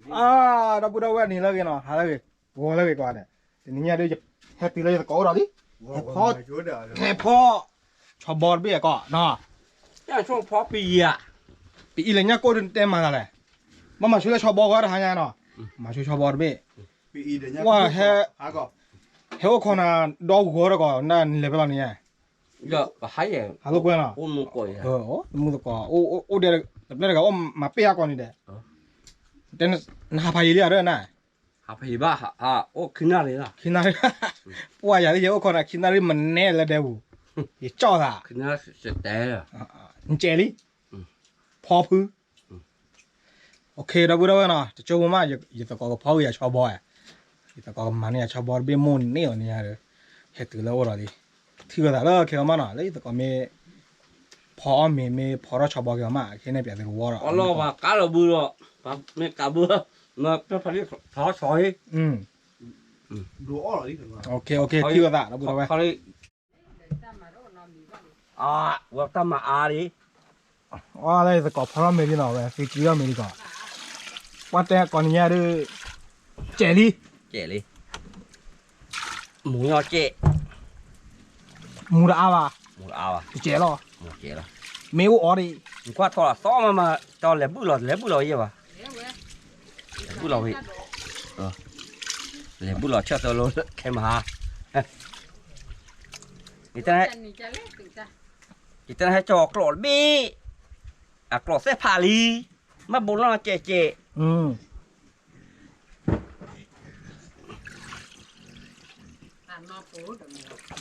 အါ ဒီပုၢ်ဒီဝဲၢ်န့ၣ်လၢဂ့ၤနီၤ ဟးလၢဂ့ၤ ဂီၤလၢဂ့ၤကီးန့ၣ် တနံၤညါဒီး ဟဲတုၤလၢယသကိးအိၣ်ဒီးလံ ဟဲဖီ ဟဲဖီ ဆီဘီတဘ့ၣ်အကီးနီၤ ဖီပယီၤ ပအံၤလၢညါကိၣ်တဲမၤသးလဲၣ် ဘၣ်မၤဆိလၢဆီဘီဂီၢ်တဟါညါနီၤ မၤဆိဆီဘီတဘ့ၣ် ဝဲ ဟဲအိၣ်ခိးနၤ ဒီဂီၤတကီး နလဲၤဖဲလီၤန့ၣ် ဟးလိာ်ကွဲနီၤ မုၢ်သကိး အိၣ်ဒဲး တပျဲၢ်တဂၤအိၣ်မၤပ့ၢ်အကီးန့ၣ်ဒီး တဲနဟးဖးယံာ်လံဧါ န ဟးဖးယံာ်ဘၣ် အိၣ်ခံနၣ်ရံၣ်လီၤ ခံနၣ်ရံၣ် ပှၤယၤလၢယအိၣ်ခိးနၤ ခံနၣ်ရံၣ်မနဲလၢဒဲပူၤ ယကၠီၣ်သး နကဲးလံ ဖီဖု ဒီပုၢ်ဒီဝဲၢ်နီၤ တကၠိဖိမး ယသကိးကဖီဝံၤယၤဆီဘီဧါ ယသကိးကမၤန့ၢ်ယၤဆီဘီတဘ့ၣ်မိၢ်န့ၢ်အီၤန့ၣ်ဒီး ဟဲတုၤလၢအိၣ်ဒီးလံ ထံၣ်ဝဲသးလၢခဲအီၤမးနီၤ လၢယသကိးမ့ၢ် ဖီအီၣ်မ့ၤ မ့ၢ်ဖီထီၣ်ဆီဘီက့ၤအီၤမး ခဲန့ၣ်ပျးသုတဝီဒီး အလီၢ်ဘၣ်ကါလီၤဘုဒီး မ့ၢ်ကါဘု မ့ၢ်ဖီထီၣ်ဆီဟံၣ် ထံၣ်ဝဲသး ဒီပုၢ်ဒီဝဲၢ် ဝဲတၢ်မၤအါလံ အီၣ်လၢယသကိးဖီထီၣ်မ့ၤလံနီၤ ဝဲသ့ကံထီၣ်မ့ၤလံကီး ပှၤတဲကိးနံၤညါဒီး ကဲးလံ ကဲးလံ မူညီကဲး မူတအါဘၣ် မူတအါဘၣ် တကဲးလီၤ မူကဲးလီၤ မ့ၢ်အိၣ်အီၤဒံး နကွၢ်ထီၣ်လီၤသီမးမး ကၠီလဲၤဘုၣ်လီၤ လဲၤဘုၣ်လီၤယဲၢ်ဘၣ် လဲၤဘုၣ်လီၤဝံၤ လဲၤဘုၣ်လီၤဆၢၣ်သၢလိခဲမဟါ ယတဟဲကၠီအကျိာ်တဘ့ၣ် အကျိာ်သ့ၣ်ဖးလံ မ့ၢ်ဘိးနီၢ်ကဲးကဲး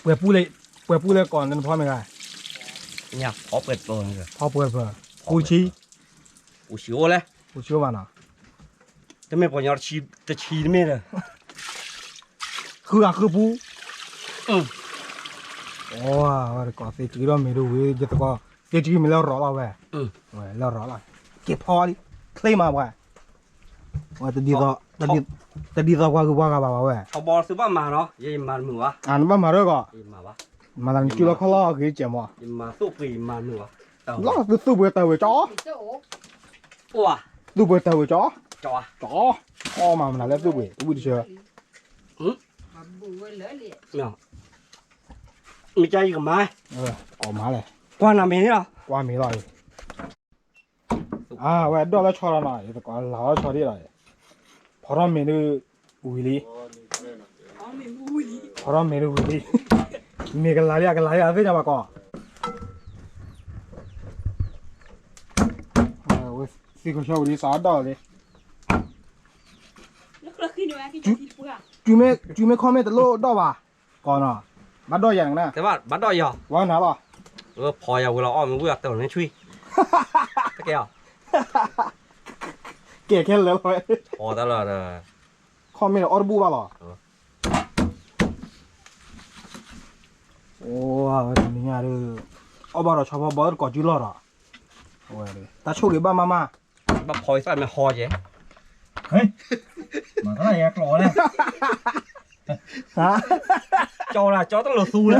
ပှဲၤပူလၢကိးနဖီမ့ၢ်ဂ့ၤ ဖီပှဲၤတဖျၢၣ် ဃုဆံ ဃုဆံအိၣ်လဲၣ် ဃုဆံအိၣ်ဘၣ်နီၤ တမ့ၢ်ပှၤညီတဆံတမ့ၢ်ဒီး ဃုဂၤဃုပူ အဝဲတကိးသ့ကံထီၣ်မ့ၤဒ်ဝံၤ ယသကိး သ့ကံမ့ၤလၢရီၤလီၤဝဲ ဝဲလၢရီၤလီၤ က့ၤဖီလံ ချ့မးပှၤ ဝဲ တဒ်သိးပှၤဂုၤပှၤဂၤဘၣ်ဝဲ ဆီဘီသုဘၣ်မၤနီၤ ယမၤတမုာ်ဘၣ် နဘၣ်မၤရၢၢ်ကီး မၤသးနစုလီၤခီၣ်လီၣ်ဂ့ၤကဲးမး လီၤသုသူၣ်ပှဲၤတၢ်ဝဲကၠီ သူၣ်ပှဲၤတၢ်ဝဲကၠီ ကၠီ အီၣ်မၤမနုၤလၢသူၣ်ပှဲၤ တဝံၣ်တဆၢ မ့ၢ်ကယကမၤ ကိးမၤလဲၣ် ကွၢ်နၤမ့ၢ်န့ၣ်လီၤ ကွၢ်မ့ၢ်လီၤ အဝဲဒိၣ်လၢဆီလီၤနီၤ ယသကိးလၤလီၤဆီဒ်လီၤ ဖီထီၣ်မ့ၤဒုး ဝံၤလံ ဖီထီၣ်မ့ၤဒုးဝံၤလံ မ့ၤကလၤလံ အကလၤလံ အသ့ၣ်ညါဘၣ်ကီး သံကဆၢဝံၤလံ စးဒိၣ်လံ စုမ့ၢ်ခီမ့ၢ်တလိၣ်ဒိၣ်ဘၣ် ကီးနီၤ ဘၣ်ဒိၣ်ယၤနၤ ဘၣ်ဒိၣ်ယၤ ဝဲနၤလီၤ ဖီယၤဝံၤလီၤအီၣ်မ့ၢ်ဝံၣ်အတၢ်န့ၣ်ဆွံ တကဲအီၤ ကဲခဲလၢာ်လီၤ ခီမ့ၢ်အီၣ်တဘူၣ်ဘၣ်လီၤ အိၣ်ဝဲတနံၤညါဒီး အီၣ်ဘၣ်ဒီးဆီဖီဘီတကိးစုလီၢ်ဒီး တၢ်ဆိၣ်ဂ့ၤဘၣ်မးမး ဘၣ်ဖီသၣ်မ့ၢ်ဟီကဲ မၤတၢ်ယကျိာ်လဲၣ် ကၠီတၢ်လီၤသူလၢ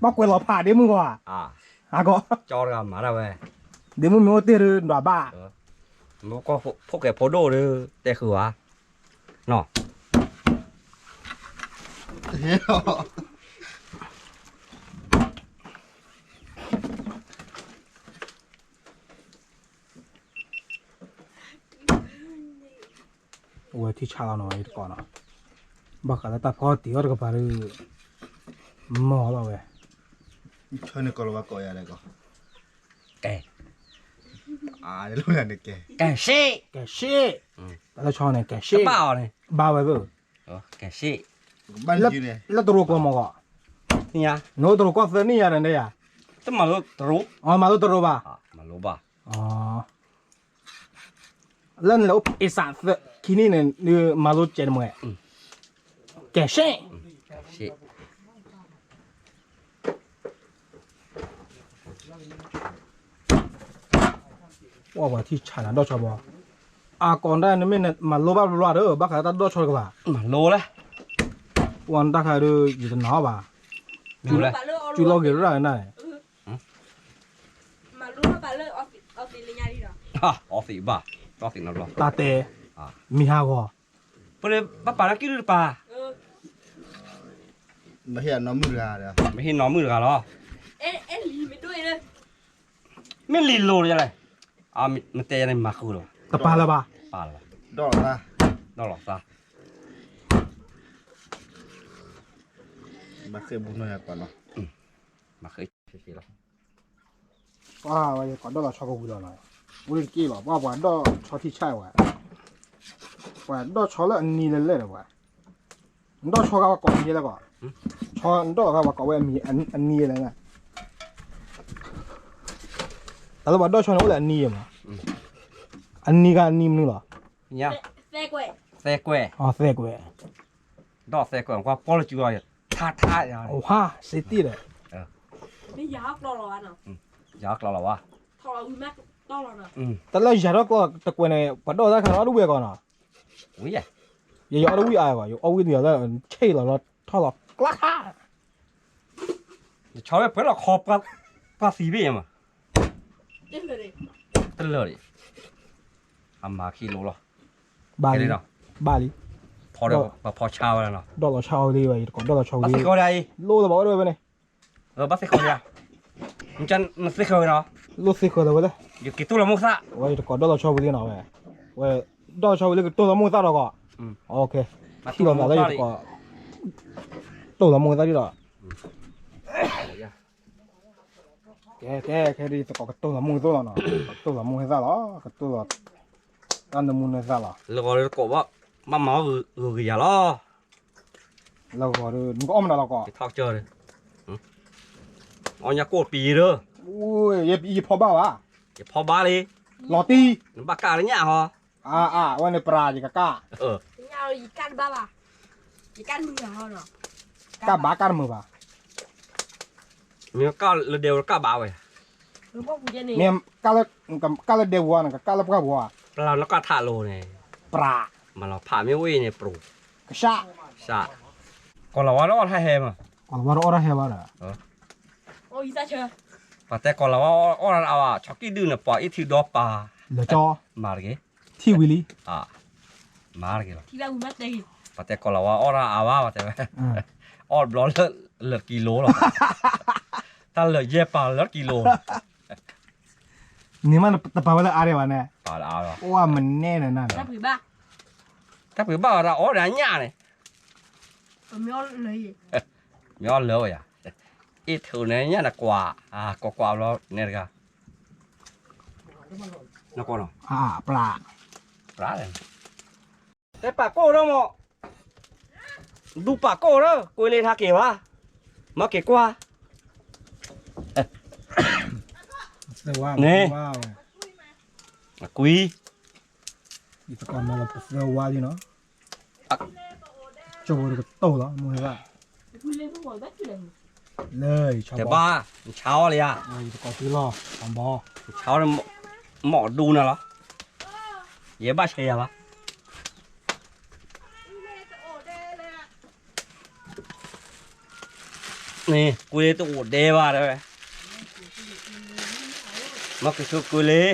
ဘၣ်ကွဲးလီၤဖးဒ့မုၢ်ဂီၤ ကၠီတဂၤမၤတၢ်ဝဲ ဒ့မုၢ်မ့ၢ်အိၣ်တ့ၢ်ဒီးဒွးဘၣ် ဖိၣ်ဃဲဖိဒိၣ်ဒီး တဲဃုာ်ဝဲ နီၤ အဝဲထံၣ်ဆါလီၤနီၤ ယတကိးနီၤ ဘၣ်ဃးလၢတၢ်ဖီတံၢ်အီၣ်တကပၤဒီး မီၢ်လီၤဝဲ ဆၢန့ၣ်ကိးလီၤဝဲကိးယၤလဲၣ်ကိး ကဲ ကဲရှ့ ကဲရှ့ တၢ်လၢဆီန့ၣ် ကဲရှ့ ဘၣ်ဝဲဘၣ် ကဲရှ့ လၢတရူးကီၢ်မီၢ်ဂီၤ နအိၣ်တရူးကီၢ်သၢနံၣ်ယၤန့ၣ်ယၤ တမၤလိတရူး မၤလိတရူးဘၣ် မၤလိဘၣ် လၢနလဲၤအိၣ်ဖဲအ့စးသၢခံနံၣ်န့ၣ် နမၤလိကဲးတမံၤ ကဲးရှ့ ပှၤထံၣ်ဆါနၤဒီးဆီဘီ အကိးတၢ်နမ့ၢ်မၤလိဘၣ်ဘျီဘျီဒီး ဘၣ်ဃးတၢ်ဒီးဆီတကပၤ မၤလိလဲၣ် ပှၤတၢ်ခါဒီး ယတနာ်ဘၣ် ကၠူလီၤဂ့ၤရၣ်နၤ အီသံးဘၣ် တၢ်တဲ, မ့ၢ်ဟးဂီၤ, ပဘၣ်ပာ်လၢကံၣ်ဒုတပၤ, မ့ၢ်ဟ့ၣ်နီၢ်မုၣ်တဂၤလီၤ, မ့ၢ်လံၤလိၤလဲၣ်, မ့ၢ်တဲယၤန့ၣ်မၤဃုာ်လီၤ, တပာ်လၢၤဘၣ်, ပာ်လီၤ, ဒီးလီၤသး, မၤဃ့ဘူးနီၢ်ယၤပာ်လီၤ, မၤဃ့လီၤ. ပှၤဝဲယကိးဒီၣ်လီၤဆီကဝံၤလီၤနီၤ, ဝံၤတက့ၢ်လီၤ, ပှၤပှၤဒီၣ်ဆီထံဆၣ်ဝဲ, ပှၤဒီၣ်ဆီလၢအနံၤလဲၤလဲၣ်ဒီးဝဲ, နဒီၣ်ဆီဂၤပှၤကိးမံၤလဲၣ်ကီး, ဆီနဒီၣ်ဂၤပှၤကိးဝဲအနံၤလဲၣ်, တၢ်လၢပှၤဒီၣ်ဆီန့ၣ်အိၣ်လၢအနံၤမး, အနံၤဂၤအနံၤမနုၤလီၤ, သဲကွဲၢ်, ဒီၣ်သဲကွဲၢ် ကွၢ်ပီၢ်လၢကၠူလီၤ, ထါထါ, ဝါ, စ့တ့ၢ်ဒီး, ယၤကျီလီၤဝါ, တၢ်လၢယၤဒီၣ်ကျီတကွဲးန့ၣ် ပှၤဒီၣ်တၢ်ခါန့ၣ်အီၣ်တဝံၣ်အဂီၢ်နီၤ, ယအီၣ်တဝံၣ်အါဘၣ်, ယအီၣ်ဝံၣ်တယၤလၢ ဆ့ၣ်လီၤလီၤထီၣ်လီၤကျါ, ယဆီဝဲပှဲၤလီၤခီ, ပှၤသံဘ့ၣ်မး, တလၢာ်ဒံး, အမၤခံလိၤလီၤ, ဘၣ်လံ, ဘၣ်လံ, ဖီဒီးပဖီဆါဝဲလီၤ, ဒီၣ်လီၤဆီဝံၤလံဝဲ ယတကိးဒီၣ်လီၤဆီဝံၤလံ, လိၣ်လၢၤဘၣ်အိၣ်တဝဲန့ၣ်, ဘၣ်သ့ၣ်ဃီဝဲ, နသ့ၣ်ဃီဝဲနီၤ, လိၣ်သ့ၣ်ဃီလၢၤဝဲလၢ, ယက့ၤတူၢ်လီၤမိၢ်သၣ်, ဝဲယတကိးဒီၣ်လီၤဆီဝံၤလံနီၤဝဲ, ဝဲ, ဒီၣ်လီၤဆီဝံၤလၢကတူၢ်လီၤမိၢ်သၣ်ဒီးကီး, ထံၣ်လီၤသးလၢယတကိး, တူၢ်လီၤမိၢ်သၣ်ဒံးဒီး ကဲ ကဲ ခဲဒ်ယသကိးကတိၢ်လီၤမူသ့ၣ်လီၤနီၤ, ကတိၢ်လီၤမူသ့ၣ်လီၤ, ကတိၢ်လီၤ, တၢ်နမူနသၣ်လီၤ, လၢဂီၤလၢတကိးဘၣ်, ဘၣ်မၤအီၣ်ဂုာ်ဂ့ၤယၤလီၤ, လၢဂီၤဒီး နကအီၣ်မနုၤလီၤကီး, အီၣ်ညၣ်ကိၣ်ပံၤဒီး, ယဖီဘၣ်ဘၣ်, ယဖီဘၣ်လံ, လီၤတံၢ်, နဘၣ်ကၢ်လၢညၣ်ဟီ, အါ အါ အဝဲန့ၣ်ပရၤယကကၢ်, ယကၢ်ဘၣ်ဘၣ်, ယကၢ်မုာ်ဟီနီၤ, ကၢ်ဘၣ်ကၢ်တမုာ်ဘၣ် မ့ၢ်ကၢ်လၢဒဲဝဲကၢ်ဘၣ်ဝဲ, မ့ၢ်ကၢ်လၢဒဲဝဲနကကၢ်လၢပှၢ်ပူၤဧါ, ပလၢနကၢ်ထးလိၤန့ၣ်, ပြး, မၤလီၤဖးမ့ၢ်ဝံၤန့ၣ်ပြူၤ, ကစၢ်, ကစၢ်, ကီၤလၤဝါတအီၣ်တၢ်ဟဲမး, ကီၤလၤဝါတအီၣ်တၢ်ဟဲဘၣ်ဒီး, ပှၤတဲကီၤလၤဝါအီၣ်တၢ်အါဘၣ် ဆီကံၣ်ဒုၣ်န့ၣ် ပှၤအ့ၣ်ထံဒီပၤ, လၢကၠီ, မၤတဂ့ၤ, ထံၣ်ဝံၤလံ, မၤတဂ့ၤလီၤ, ပှၤတဲကီၤလၤဝါအီၣ်တၢ်အါဘၣ် ပှၤတဲဝဲ, အီၣ်တဘျီလၢလၢာ်ကံလိလီၤ, တၢ်လၢာ်ယဲၢ်ပၤလၢကံလိလီၤ, န့ၣ်မ့ၢ်တပာ်ဝဲလၢအါဒံးဘၣ်န့ၣ်, ပာ်လၢအါလီၤ, အိၣ်မနဲၣ်န့ၣ်နၤ, တၢ်ပှ့ၤဘၣ်အီၤဒီးအီၣ်ဒီးညၣ်န့ၣ်, မ့ၢ်အီၣ်လၢဝဲယၤ, အ့ၣ်ထူန့ၣ်ညၣ်နကွၢ်, ကွၢ်ကွၢ်ဘျီနဲတဂၤ, နကွၢ်နီၤ, ပြး, ပြး, တဲပာ်ကိၢ်ဒီးမး, ဒူပာ်ကိၢ်ဒီး ကွ့လ့ထါက့ၤဘၣ်, မ့ၢ်က့ၤကွၢ်, န့ၣ်, အကွံ, ယသကိးမၤလီၤပသၢဝါလံနီၤ, ကၠိဖိတကတိၢ်လီၤ မ့ၢ်ဝဲဒၣ်, လၢယဆါဘီ, နဆါအီၤလံဧါ, ယသကိးသံလီၤ, ဆါဘီ, နဆါအီၤ, မီၣ်ဒူနၤလီၤ, ယဲဘၣ်ဆဲးယၤဘၣ် န့ၣ် ကွ့လ့တအိၣ်ဒဲးဘၣ်တဲဝဲ, မ့ၢ်ကဆိကွ့လ့,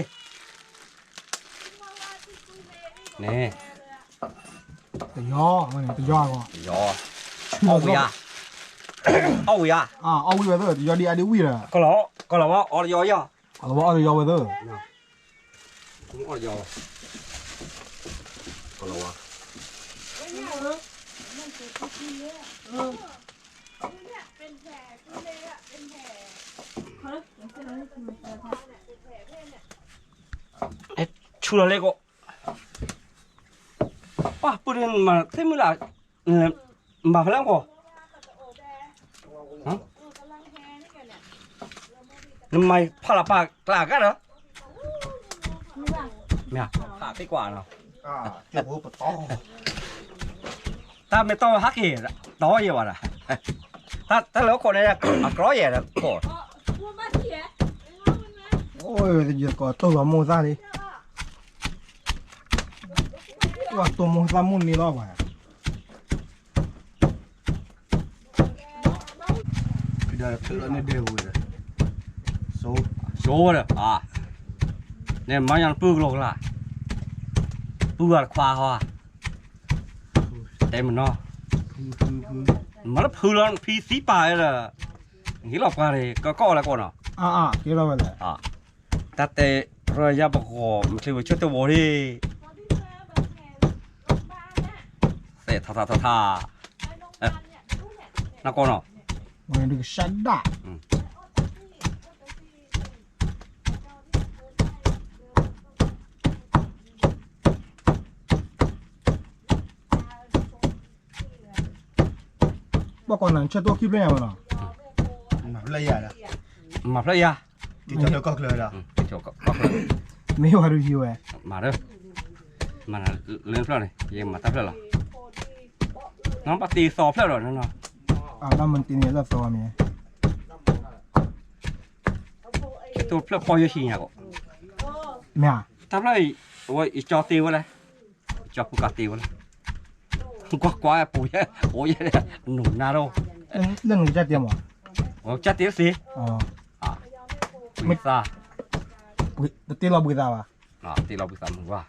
န့ၣ်, တယီ, တယီ, တယီ, အီၣ်ဝံၤဧါ, အီၣ်ဝံၤဧါ, အီၣ်ဝံၤဝဲသ့ၣ် တယီဒံးအါဒံးဝံၤဒီး, ကီၤလၤဝါအီၣ်တယီယီ, ကီၤလၤဝါအီၣ်တယီဝဲသ့ၣ် အီၣ်တယီ, ကီၤလၤဝါ, ဆူလီၤလဲကီး, ပှၤပုၢ်န့ၣ်မၤသ့ၣ်မုၢ်လၢ်, မၤဖဲလဲၣ်ကီး, နမၤဖးလၢ်ပာ်ကျးကါဒီး, မ့ၢ်ဖးသ့ကွၢ်နီၤ, တၢ်မ့ၢ်တီၢ်ဟးက့ၤ, တီၢ်ယဲၢ်ဘၣ်ဒီး, တၢ်လၢခိၣ်န့ၣ်, အကြီယဲၢ်ဒီးခိၣ်, ယသကိးတိၢ်လီၤမိၢ်သၣ်လံ, ကွၢ်တိၢ်မိၢ်သၣ်မိၢ်န့ၣ်လီၤဘၣ် ဒီးထုးလီၤန့ၢ်ဒဲဝဲဒီး, စိဝဲဒီး, န့ၣ်မၤညါနပုၢ်ကလိာ်ကလာ်, ဖုဂၤတခွါဟီ, တဲမနီၤ, မၤလၢဖုလီၤ ဖံသံပာ်ဝဲဒီး, ဟံးလီၤပှၤန့ၣ် ကကီၢ်လၢကီၢ်နီၤ, တၢ်တဲရၢယၤပဂီၢ် မ့ၢ်ချ့ဝဲဆၢတဝီၤန့ၣ်, သဲထီထီထီထီ, နကီၢ်နီၤ, ကစၢ်ဒၣ် ဘၣ်ကီးနၤဆၢတိၢ်ခံဖျၢၣ်ညါမနီၤ, မၤဖျၢၣ်ယၤ, မ့ၢ်ဝဲဒုးယံၤဝဲ, မၤလၢဖျၢၣ်န့ၣ် ယမၤတၢ်ဖျၢၣ်လီၤ, နဘၣ်တ့သီဖျၢၣ်ဒီးနီၤ, တ့န့ၣ်လၢသီမ့ၢ်, တ့ဖျၢၣ်ပီၢ်ယဲၢ်ဆံညါကီး, မ့ၢ်, တၢ်ဖျၢၣ်အံၤ, အဝဲယကၠီတ့ဝဲလဲၣ်, ကၠီဖိကၤတ့ဝဲလဲၣ်, ကွၢ်ကွၢ်, အိၣ်ယဲ, နူၤနါဒီး, လၢနကစၢ်တ့မး, ကစၢ်တ့သ့, ဝံသး, တ့လီၤဘှံးသးဘၣ်, တ့လီၤဘှံးသးမုၢ်ဘၣ်,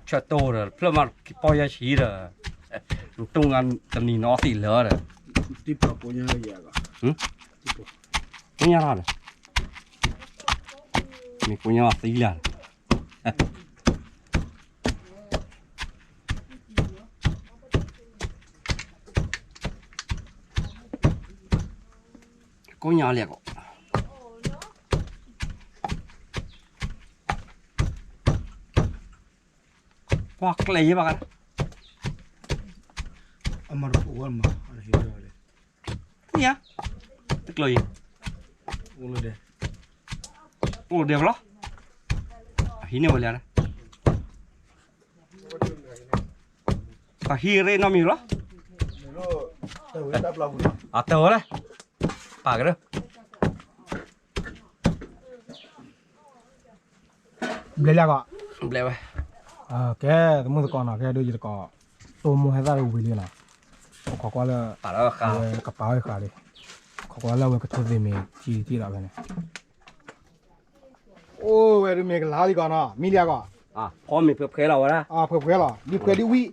ဆၢတိၢ်ဒီး ဖျၢၣ်မးပီၢ်ယဲၢ်ဆံဒီး, နတူၢ်နၤတနံၤနီၤသံလၢာ်ဒီး, ကိညါလီၤဒီး, မ့ၢ်ကိညါလီၤသံလၢာ်ဒီး ကိညါလံကီး, ကွၢ်ကျဲယဲဘၣ်ကါ, အမၤတပူၤဝဲမး, သ့ၣ်ညါ, တကျိၤအံၤ, အိၣ်လၢဒဲ, အိၣ်လၢဒဲဘၣ်လီၤ, အဟံးန့ၢ်ဝဲလၢ, ပှၤဟံးရ့နီတမံၤလီၤ, အတၢ်ဝဲလဲၣ်, ပာ်ကရၢ ဘျဲၣ်လၢကီး, ဘျဲၣ်ဝဲ, ကဲ, သမုၣ်သကိးနီၤ, ကဲဒိယသကိး, တိၢ်မိၢ်ဟဲသၣ်ဒီးဝံၤလံနီၤ, အိၣ်ခိးကွၢ်လၢ, အဝဲကပာ်ဝဲဃာ်လံ, ခိးကွၢ်လၢအဝဲကထိသ့ၣ်မ့ၢ်ထံထံဒီးဖဲန့ၣ်, အိၣ်ဝဲဒုးမ့ၢ်ကလၤလံကီးနီၤ, မံလံကီး, ဖီမ့ၢ်ဖှဲးဖှဲးလီၤဝဲဒၣ်, ဖှဲးဖှဲးလီၤ, ဒ်ဖှဲးဒ်ဝံၣ်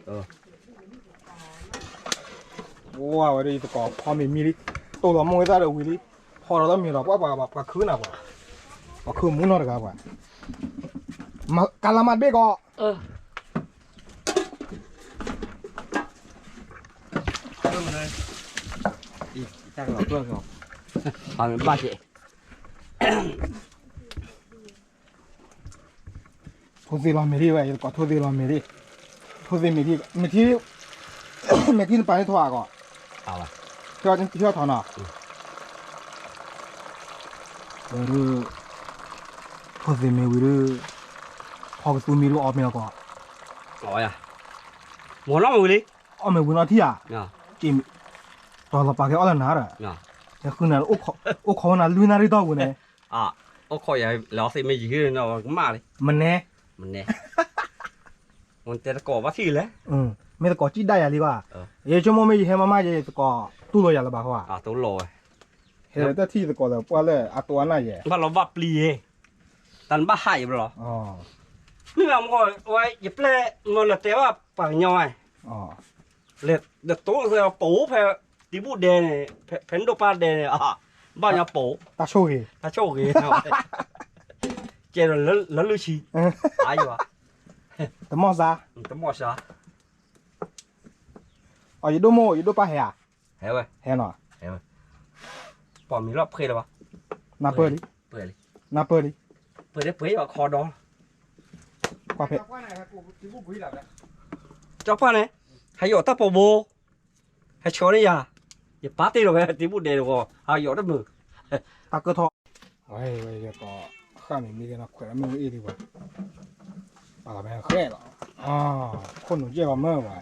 အိၣ်ဝဲဒၣ်ယသကိးဖီမ့ၤမံလံ, တိၢ်လီၤမိၢ်ဝဲသၣ်ဒီးဝံၤလံ, ဖီဒီးလၢမ့ၤဒီး ပှၤပှၤပှၤခုနၤပှၤ, ပှၤခုမူနီတဂၤပှၤ, ကလၤမးတဘ့ၣ်ကီး, ဘၣ်က့ၤ ထိသ့ၣ်လီၤမ့ၤဒံးဝဲ ယသကိးထိသ့ၣ်လီၤမ့ၤဒံး, ထိသ့ၣ်မ့ၤဒံး, မ့ၢ်ထံ, မ့ၢ်ထံနပာ်န့ၢ်ထိဧါကီး, ထံထီၣ်ထီနီၤ, ဝဲဒၣ်, ထိသ့ၣ်မ့ၤဝံၤဒၣ်, ဖီကသူမံဒၣ်အီၣ်မ့ၤလီၤကီး, မ့ၢ်နီၢ်မ့ၢ်ဝံၤလံ, အီၣ်မ့ၤဝံၤနီၢ်ထံၣ်ဧါ, တီၤလီၤပာ်က့ၤအီၣ်လၢနၤဒီး, ယဃုနၤ, အိၣ်ခိးဝဲနၤလွံၢ်နၣ်ရံၣ်တီၢ်ပူၤန့ၣ်, အိၣ်ခိးယၤလၢအီၣ်သ့ၣ်မ့ၢ်ယံၤဟ့ၣ်နီၤကမၣ်လံ, မနဲ, မနဲ, တဲသကိးဘၣ်ထံၣ်လဲၣ်, မ့ၢ်သကိးစံၣ်ဒၣ်ယၤလံဘၣ်, ယဆိကမိၣ်မ့ၢ်ယဟဲမၤမၤယဲ ယသကိးတူၢ်လိာ်ယၤလၢၤဘၣ်ဃိဧါ, ဟဲလၢတၢ်ထံၣ်သကိးဒီးပှၢ်လၢအတိအနၢ်ယဲ, ဘၣ်လီၤဘၣ်ပျံၤယဲ, တၢ်နဘၣ်ဟးယဲဘျီလီၤ, မ့ၢ်မ့ၢ်ဝဲ ယပျဲၢ်မၢလၢတဲဘၣ်ပှၤကညီဝဲ, လဲၤတတိၤသဲပအိၣ်ဖဲတံၤဘူၣ်ဒဲန့ၣ်, ဖဲနဒိၣ်ပၢ်ဒဲန့ၣ်, ဘၣ်ညီပအိၣ်, တၢ်ဆိၣ်ဂ့ၤ, တၢ်ဆိၣ်ဂ့ၤ, ကဲဒီးလၢလုၢ်ဆံ, အါယွၤ, တမီၢ်စါ, တမီၢ်စါ, အယဒိၣ်မိၢ်ယဒိၣ်ပၢ်ဟဲဧါ, ဟဲဝဲ, ဟဲနီၤ, ဟဲဝဲ, ပှၤမံၤလီၤဖှဲလၢၤဘၣ်, နၢ်ပၢၢ်လံ, နၢ်ပၢၢ်လံ, ပှဲၤလၢပှဲၤယီၤခီဒီး, ကွၢ်ဖဲ, ကၠီပှၢ်န့ၣ်, ဟဲယီၤတၢ်ပီၤဘိ, ဟဲဆှၢန့ၢ်ယၤ, ယပာ်တ့ၢ်လီၤဝဲတံၤဘူၣ်ဒဲတဂီၤ, ဟးယီၤတမုာ်, တၢ်ကၢထီၣ်, ဝဲယကီး, ဃၣ်မ့ၤမံလံနီၤ ခွဲးလၢမ့ၣ်အူအ့ၣ်ဒံးပှၤ, ပာ်လီၤမ့ၢ်ဃဲလီၤ, ခိၣ်နူာ်ယဲၢ်ဂီၤမ့ၢ်ဝဲ,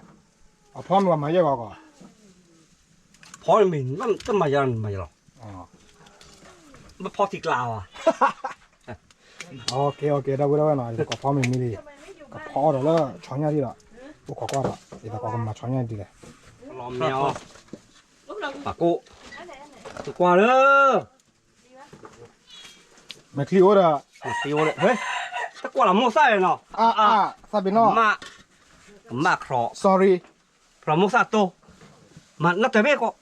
အဖီမ့ၤပှၤမၤယဲၢ်ဂီၤကီး, ဖီမ့ၤ, တမၤယၤမၤယၤလီၤ, ဘၣ်ဖီထံကျါဘၣ် ကဲ ကဲ ဒၣ်ဝဲဒၣ်ဝဲနီၤ ယသကိးဖီမ့ၤမံလံ, ကဖီအီၣ်ဒီးလၢဆီညၣ်ဒံးဒီး, အိၣ်ခိးကွၢ်ဒီး ယသကိးကမၤဆီညၣ်ဒ်လဲၣ်, လီၤမ့ၢ်အီၤ, ပာ်ကိၣ်, ကွၢ်လၢ, မဲာ်ချံအိၣ်ဒီး, မဲာ်ချံအိၣ်ဒီး, ဟဲ, တကွၢ်လီၤမိၢ်သၣ်နီၤ, အါအါ, သးပ့ၤနီၣ်, ကမၣ်, ကမၣ်ခြီ, sorry, ဖျီမိၢ်သၣ်တိၢ်, မၤနတၢ်ဘ့ၣ်ကီး,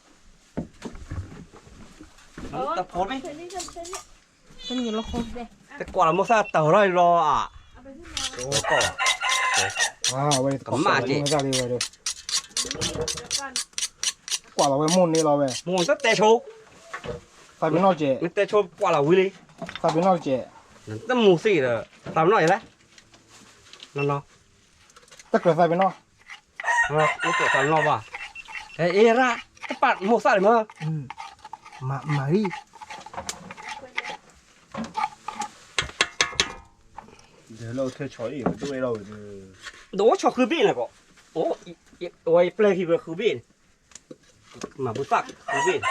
တဖီဘ့ၣ်, တကွၢ်လီၤမိၢ်သၣ်တၢ်ဟီထီၣ်လီၤအါ, ကမၣ်က့ၤ, ကွၢ်လီၤဝဲမိၢ်န့ၣ်လီၤဝဲ, မိၢ်တတဲဆိ, သးပ့ၤနီၣ်ကဲး, နတဲဆိကွၢ်လီၤဝံၤလံ, သးပ့ၤနီၣ်ကဲး, နတမူသ့ၣ်ဒီး သးပ့ၤနီၣ်ယဲလဲၣ်, နီၤနီၤ, တကြၢးသးပ့ၤနီၣ်, တကြၢးသးပ့ၤနီၣ်ဘၣ်, အ့ရၣ်, တပာ်မိၢ်သၣ်လံမ့ၢ်, မၤရံ, ဒ်လၢအီၣ်ဆီအံၤ ဒ်အီၣ်ဆီဃုဘ့ၣ်န့ၣ်ကီး, အိၣ်ယပျဲၢ်ခံဝဲဃုဘ့ၣ်န့ၣ်, မၤဘူၣ်သၣ်ဃုဘ့ၣ်,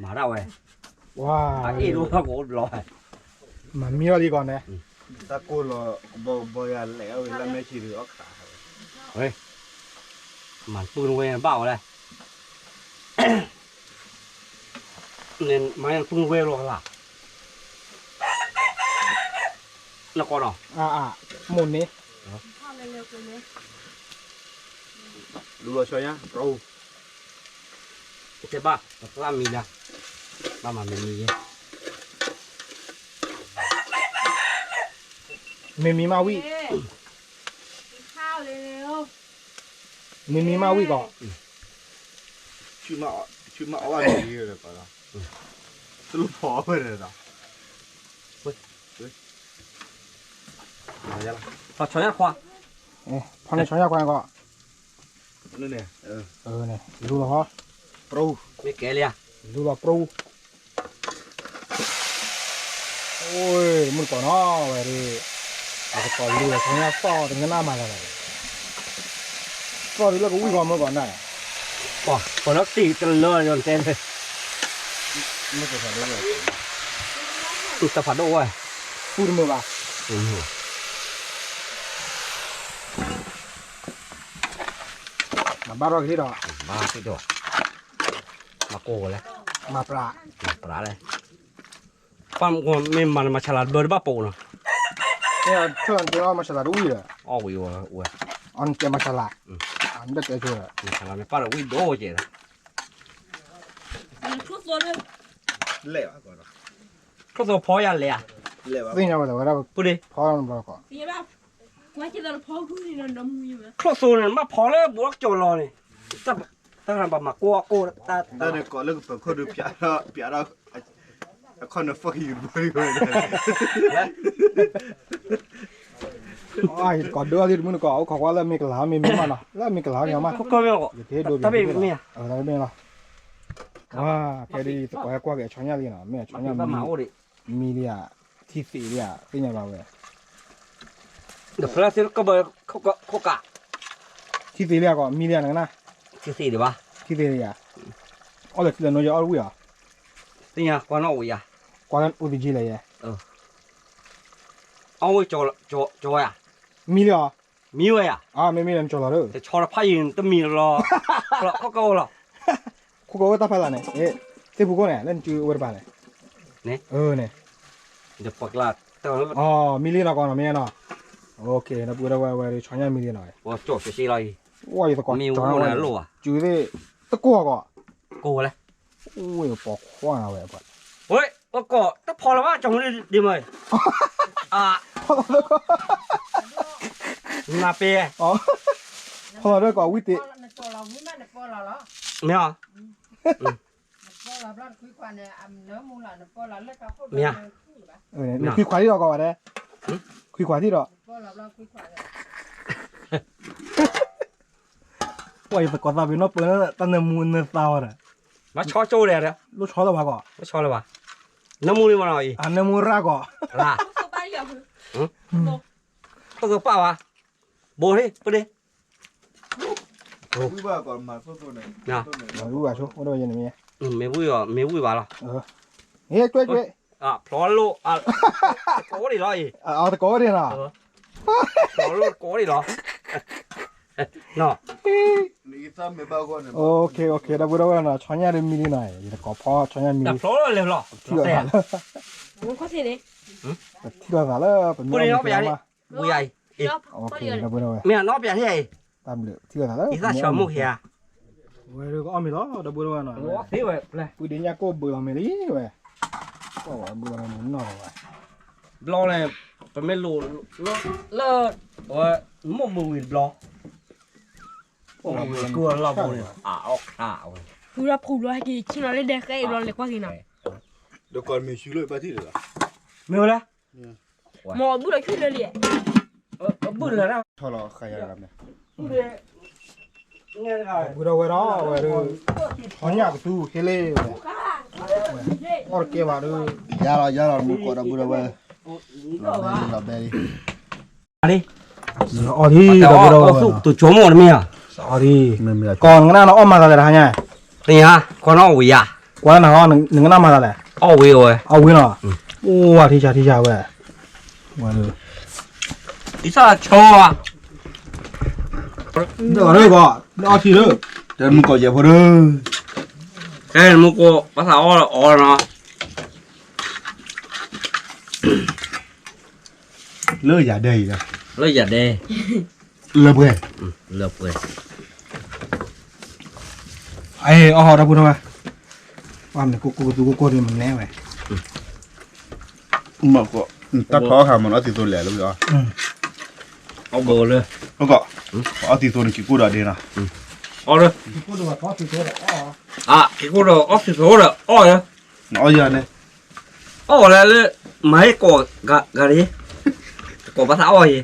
မၤဒၣ်ဝဲ, အ့ၣ်ဒိၣ်ကအိၣ်ဘျီ, မၤမံထီၣ်လံကီးန့ၣ်, တၢ်ကိၢ်လီၤကဘီကဘီယၤလဲၣ်အဝဲလၢမဲာ်ဆံးဒီးအီၣ်ခး, မၤပုၢ်နဝဲဘၣ်ဝဲလဲၣ် နမၤပုၢ်နဝဲလီၤကလၢ်, နကီးနီၤ, မိၢ်န့ၣ်, လူလီၤဆီညါ, တဲဘၣ် ပသၣ်မံလၢ, ဘၣ်မၤမံမံယဲ, မ့မံမးဝံၣ်, မ့မံမးဝံၣ်ကီး, ဆူမးအီၣ်ဘၣ်မံလၢကီးလီၤ, တလိၣ်ဖီအီၣ်ဝဲဒီး, ဖီဆီညါခွါ, ဖီန့ၣ်ဆီညါခွါကီး, လူလီၤ, မ့ၢ်ကဲလံဧါ, လူလီၤပြူ, အိ မုၢ်တကိးနီၤဝဲ, တကိးလူလီၤဆီညါသီၣ်တညါနၢ်မၤလၢၤလီၤ, သီၣ်ဒ်လၢကဝံၣ်ဂီၤမုၢ်ကီးနၢ်, ပှၤလၢတံၢ်တလၢယတဲလၢ, တၢ်ဖးဒိၣ်ဝဲ, ပူတမုာ်ဘၣ်, မၤဘၣ်ထီၣ်က့ၤဒီး, မၤကိၢ်ဝဲလဲၣ်, မၤပြး, မၤပြးလဲၣ်, ပှၤမ့ၢ်မၤနမၤဆလးဘၢတဘၣ်ပိာ်နီၤ, မ့ၢ်ဆလးတဝံၣ်ဒီး, အီၣ်ဝံၤဝဲ, အီၣ်နတဲမၤဆလး, နတတဲဆိဒီး, မၤဆလးမ့ၢ်ပၢ်ဒီးဝံၣ်ဒိၣ်ကဲးဒီး, ချိၣ်သိဖီယၤလဲၣ်ဧါ, သ့ၣ်ညါဝဲလၢဝဲဒၣ်, ဖီ, ချိၣ်သိန့ၣ် ဘၣ်ဖီလၢဘူးကၠီၤလီၤန့ၣ်, တၢ်ဘၣ်မၤကိၢ်အကိၢ်တၢ်, တၢ်န့ၣ်ကိးလၢကပၢၤခိၣ်ဒုးပျးထီၣ်, ပျးထီၣ်, အခီၣ်နၢၤဖီၣ်ခံကတဘိ, ယတကိးဒိၣ်အီၤလံတမုၢ်နကိး အိၣ်ခိးကွၢ်လၢမ့ၢ်ကလၤမ့ၢ်မ့ၢ်မးနီၤ လၢမ့ၢ်ကလၤမ့ၢ်မး, ယတဟ့ၣ်ဒိးဘၣ်, တၢ်ဘ့ၣ်မ့ၢ်, တၢ်ဘ့ၣ်မ့ၢ်လီၤ, ကဲဒ်ယသကိးဟဲကွၢ်က့ၤအဆီညၣ်လံနီၤ မ့ၢ်အဆီညၣ်မံ, မံလံဧါ, ထံသ့းလံဧါ သ့ၣ်ညါဘၣ်ဝဲ, ဒီးဖျါသ့ၣ်ကဘၢခိၣ်ကး, ထံသ့းလံဧါကီး မံလံဧါနကနၣ်, ထံသ့းဒံးဘၣ်, ထံသ့းလံဧါ, အီၣ်လၢထံလၢနိယအီၣ်တဝံၣ်ဧါ, သ့ၣ်ညါကွၢ်နီၣ်ဝံၤဧါ, ကွၢ်လၢအိၣ်သယ့လဲၣ်ယဲ အဝဲကၠီဧါ, မံလံဧါ, မံဝဲဧါ, မ့မ့ၢ်လၢနကၠီလီၤဒီး တဆီတဖးယံၤတမံၤလီၤ, ခိၣ်ကအိၣ်လီၤ, ခိၣ်ကအိၣ်တၢ်ဖးလၢ်န့ၣ်, သ့ၣ်ဖူခိၣ်န့ၣ် လၢနစုအဝဲတပၤန့ၣ်, န့ၣ်, မံလံနီၤကီးနီၤ မ့ၢ်နီၤ, ဒီပုၢ်ဒီဝဲၢ်ဝဲဒီးဆီညၣ်မံလံနီၤ, ဝဲယသကိးကၠီဝဲ, စုသ့ၣ်, တကိၢ်ကီး, ကိၢ်ဝဲလဲၣ်, အိၣ်ပိာ်ခွါနၤဝဲ, ဝဲ ပကိးတဖီလၢၤဘၣ် ကၠီမုၢ်ဒံးမး, နပ့ၤ, ဖီလီၤဒီးကိးဝံၣ်တ့ၢ်, မ့ၢ်, မ့ၢ်, ခွံခွါထံၣ်ဒီးကိးဝဲဒၣ်, ခွံခွါထံၣ်ဒီး ပှၤယသကိးသးပ့ၤနီၣ်ပၢၢ်လၢတၢ်နၢမူနၢသါဝဲဒီး, ဘၣ်ဆီကၠိဒဲး, လိၣ်ဆီလၢၤဘၣ်ကီး, နၢမူလံမနီၤအံၤ, နၢမူရၣ်ကီး, တသိးပာ်ဘၣ်, ဘိလံ, ပဒ့, ဝံၣ်ဘၣ်ဆိ, အိၣ်ဒီးယဲန့ၣ်မ့ၢ်, မ့ၢ်ဝံၣ်, မ့ၢ်ဝံၣ်ဘၣ်လီၤ, မ့ၢ်ကွ့ကွ့, ဖျီလိၣ်, တကိးဒံးလီၤအံၤ, တကိးဒံးနီၤ, ဖျီလိၣ်တကိးဒံးလီၤ, နီၤ, ဒီပုၢ်ဒီဝဲၢ်နီၤ ဆီညၣ်ဒ်မံလံနီၤ, ယတကိးဖီဆီညၣ်မံလံ, ဖျီလိၣ်လဲၤဖျီ, ထံၣ်ဘၣ်လၢ, ခီၣ်သ့ၣ်န့ၣ်, ပထံၣ်လိာ်သးလၢပမ့ၢ်အီၣ်မ့ၤက့ၤမး, ဝံၤယၤအံၤ, မ့ၢ်နီၣ်ပျးထံၣ်အံၤ, တၢ်ဘျုးထံၣ်လိာ်သးလၢပမ့ၢ်အီၣ်မ့ၤက့ၤ, ဝဲဒၣ်ကအီၣ်မ့ၤလီၤ ဒီပုၢ်ဒီဝဲၢ်နီၤ, ဝဲသ့ဝဲ, ပုၢ်ဒ့ညၣ်ကိၢ်ဘုလီၤမ့ၤလံဝဲ, ကိၢ်ဘုလီၤမ့ၤနီၢ်လီၤဝဲ, ဘျီန့ၣ်, ပမ့ၢ်လိာ်, လၢ, ဝဲ, မိၢ်မုာ်ဝံၤတဘျီ အိၣ်ဝဲကိၢ်လီၢ်ဘိန့ၣ် အအီၣ်ခးဝဲ, ဖူလီၤဖူလီၤဟဲက့ၤဆ့ၣ်နီၤလၢဒဲဃဲအံၤဘျီလဲၤကွၢ်က့ၤနီၤ, ဒီးကီၢ်မ့ၢ်ဆူလၢဘၣ်ထံၣ်လၢၤ, မ့ၢ်ဝဲလဲၣ်, မ်အဘုၣ်လီၤဆူလၢလံ, ဘုၣ်လၢ, ထီၣ်လီၤဃာ်ယၤ, ဘုၣ်ဒီးဝဲဒီးဝဲ, ထီၣ်ညၣ်ကသူဟ့လ့ဝဲ, အီၣ်တကဲဘၣ်ဒီး, ယၤလီၤယၤလီၤမူကိးဒီပုၢ်ဒီဝဲၢ်, လီၤဘဲလံ, အီၣ်လံ, ဒီပုၢ်ဒီဝဲၢ်, တိၤဆိကမိၣ်တမ့ၢ်ဧါ, အီၣ်လံ, ကီၢ်နကနၣ်နအီၣ်မၤသးလဲၣ်တဟါညါ, သ့ၣ်ညါ, ခီနီၣ်ဝံၤယၤ, ကွၢ်နၤဟီ နကနၣ်မၤသးလဲၣ်, အီၣ်ဝံၤဝဲ, အီၣ်ဝံၤနီၤ, အိၣ်ဝဲထံဆးထံဆးဝဲ, ဝဲ, အံသၣ်ဆိ, ဒီးရၢၢ်ကီး, လၢအီထံရၢၢ်, တမူကီးယဲၢ်ဖိရၢၢ်, ကဲမူကိး ဘၣ်သးအီၣ်အီနီၤ, လၢယၤဒဲအံၤ, လၢယၤဒဲ, လၢပှဲၤ, လၢပှဲၤ, အအီၣ်ဟီဒီပုၢ်ဒီဝဲၢ်, ပှၤမနုၤကိၢ်ကိၢ်ကသူကိၢ်ကိၢ်ဒ်မနုၤဝဲ တၢ်ထီခါမ့ၢ်အီၣ်သံသိလဲၣ်လၢ, အီၣ်ဘၢလၢ, အီၣ်သံသိန့ၣ်က့ၤကိၢ်ဒီးဒ့နီၤ, အီၣ်လၢ, က့ၤကိၢ်ဒီးအီၣ်သံသိဒီးအီၣ်လၢ, အီၣ်ယၤန့ၣ်, အီၣ်လၢလၢ, မၤဟ့ၣ်ကိးဂၤလံ, ကိးဘၣ်သးအီၣ်ယဲ,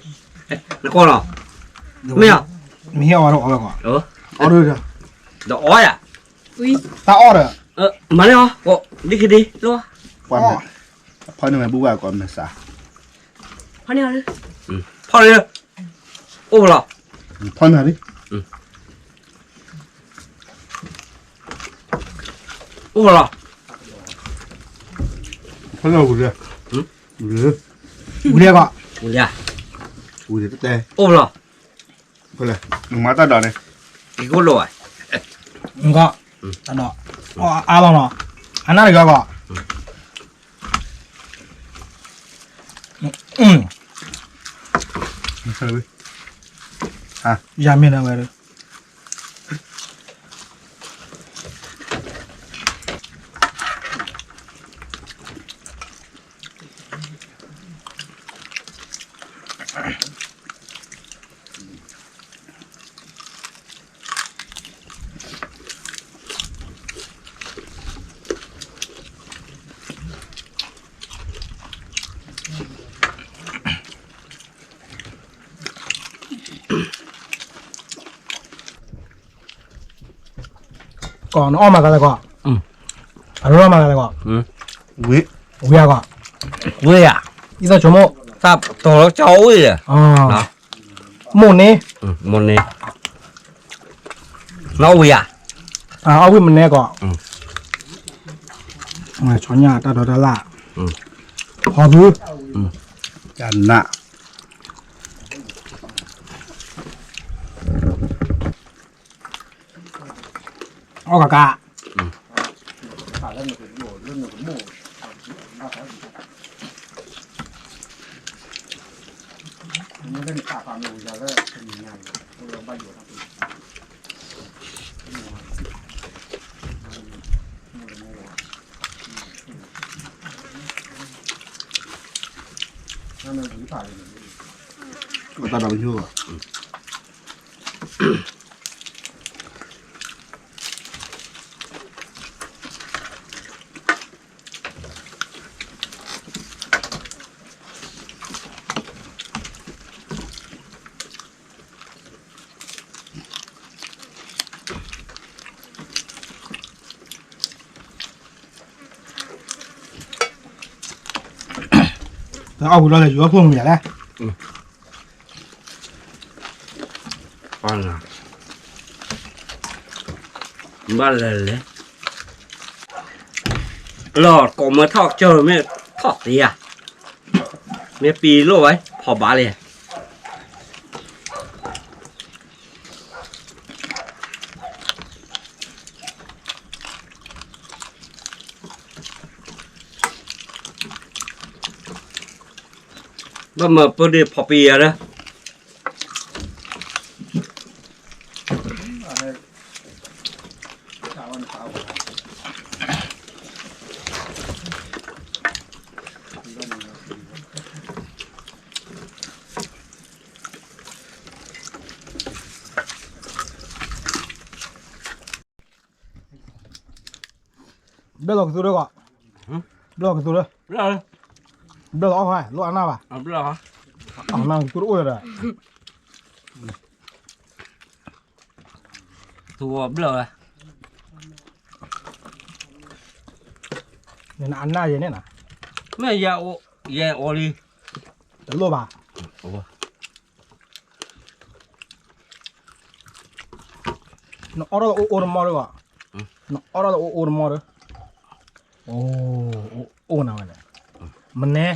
နကိးလီၤ, မ့ၢ်ဧါ, မ့ၢ်ဟ့ၣ်အီၣ်ဝဲဒီးအီၣ်ဝဲကီး, အီၣ်ဒီး, ဒီးအီၣ်ယၤ, တၢ်အီၣ်ဒီး, မၤန့ၢ်အီၣ်, ဒ်ကဒ့လီၤ, ဖီန့ၢ်ဝဲဘူၣ်ဘၣ်ကီးမ့ၢ်စး, ဖီန့ၢ်, အိၣ်လီၤ, ဖီန့ၢ်လံ, အိၣ်လီၤ, ဖီန့ၢ်ဝံၤလံ, ဝံၤလံကီး, ဝံၤလံ, ဝံၤလံတဲ, အိၣ်လီၤ, ဖဲလဲၣ်, နမၤတၢ်ဒိးန့ၣ်, က့ၤကိၢ်လိာ်, ကီး, တၢ်ဒိး, အါလီၤနီၤ, အနၢ်တဂၤကီး ယၤမ့ၢ်ဒၣ်ဝဲ, ကီး နအီၣ်မၤသးလဲၣ်ကီး, အရၢမၤသးလဲၣ်ကီး, ဝံၤဧါကီး, ဝံၤဧါ, အံသၣ်ဆိကမိၣ်, တၢ်တီၤလီၤကၠီအိၣ်အံၤ, မိၢ်န့ၣ်, မိၢ်န့ၣ်, နအီၣ်ဝံၤဧါ, အီၣ်ဝံၤမနုၤကီး, ဆီညၣ်တၢ်ဒိးတၢ်လၣ်, ဟီဘု, ကနၣ် အီၣ်ကကး, တၢ်ဒီးပညိၣ်ဘၣ် အီၣ်ဝံၤလီၤလၢယွၤဖိမုၣ်ယၤလဲၣ်, ဘၣ်လဲၣ်လဲၣ်, လီၤကိးမၢထီၣ်ကစၢၢ်မ့ၢ်ထီၣ်သ့ဧါ, မ့ၢ်ပံၤလိၣ်ဝဲ ဖီၣ်ဘၣ်လံ. ပမၤပၢဒ်ဖီပံယၤဒီး ဘျၢၣ်လီၤကသူဒီးကီး, ဘျၢၣ်လီၤကသူဒီး, ဘျၢၣ်လီၤအီၣ်ဟဲ လိၣ်အနၢ်ဘၣ်, အနၢ်ကသူတအိၣ်ဒီး, သူဝဲဘျၢၣ်ဝဲ, နအနၢ်ယဲန့ၣ်နၤ, မ့ၢ်ယဲအီၤလံ, တလိၣ်ဘၣ်. နအီၣ်ထီၣ်လၢအိၣ်အိၣ်တမီၢ်ဒီးဘၣ်, နအီၣ်ထီၣ်လၢအိၣ်အိၣ်တမီၢ်ဒီး, အိၣ်နၤဝဲန့ၣ်, မနဲ,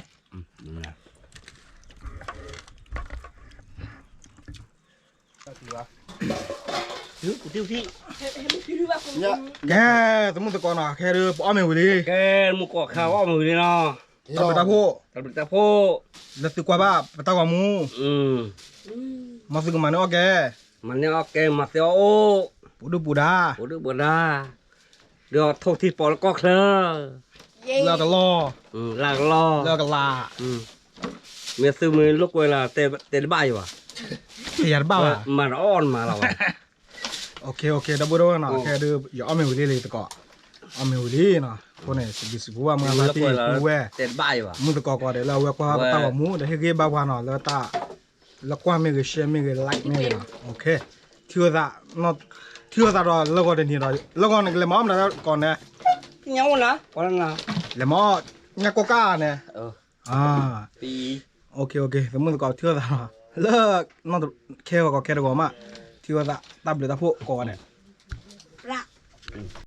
ကဲ သမုၣ်သကိးနီၤ ခဲဒုး ပအီၣ်မ့ၤဝံၤလံ, ကဲ မုၢ်ကီၢ်ခါအီၣ်မ့ၤဝံၤလံနီၤ, တၢ်ဘျုးတၢ်ဖှိၣ်, တၢ်ဘျုးတၢ်ဖှိၣ်, လၢသုကွၢ်ဘၣ်ပတၢ်ဂီၤမူ, မ်သုကမၤန့ၢ်အီၣ်ကဲ, မၤန့ၢ်အီၣ်ကဲ မၤသ့အီၣ်အိၣ်, ပူၤဒုၣ်ပူၤဒါ, ပူၤဒုၣ်ပူၤဒါ, ဒီးထိၣ်ထံပီးလၢကီၢ်ချၢ, လၢကလီၢ်, လၢကလီၢ်, လၢကလး, မ့ၢ်သုမ့ၢ်လိာ်ကွဲလၢ တဲတဘၣ်ယၤဘၣ်, တဲယၤတဘၣ်ဘၣ်, မၤတအီၣ်နမၤလီၤဘၣ်. ဒီပုၢ်ဒီဝဲၢ်နီၤ ခဲဒုး ယအီၣ်မ့ၤဝံၤလံလံသကိး, အီၣ်မ့ၤဝံၤလံနီၤ အဃိန့ၣ် စံးဘျုးစံးဖှိၣ်ဘၣ်မုၢ်ဂၤဖါတံၢ်ပုၢ်ဝဲၢ်, မုၢ်သကိးကိးဒီးလၢအဝဲကွၢ်ပတၢ်ဂီၤမူ ဒီးဟ့ၣ်ဂံၢ်ဘါပှၤနီၤ လၢတၢ် လၢကွၢ်မ့ၢ်ဂ့ၤ share မ့ၢ်ဂ့ၤ like မ့ၢ်ဂ့ၤနီၤ, ထံၣ်လိာ်သး, ထံၣ်လိာ်သးဒီးလၢဂီၤတနံၤဒီး လၢဂီၤန့ၣ် ကလဲၤမၤအီၣ်မတၤကိးန့ၣ်, လဲၤမၤအီၣ် ညၣ်ကိၢ်ကၢ်န့ၣ်, သမုၣ်သကိးထံၣ်လိာ်သးနီၤ လၢ ခဲဂီၤကီးခဲတဂီၤမး, ထံၣ်လိာ်သး တၢ်ဘျုးတၢ်ဖှိၣ်ကိးဂၤဒဲး,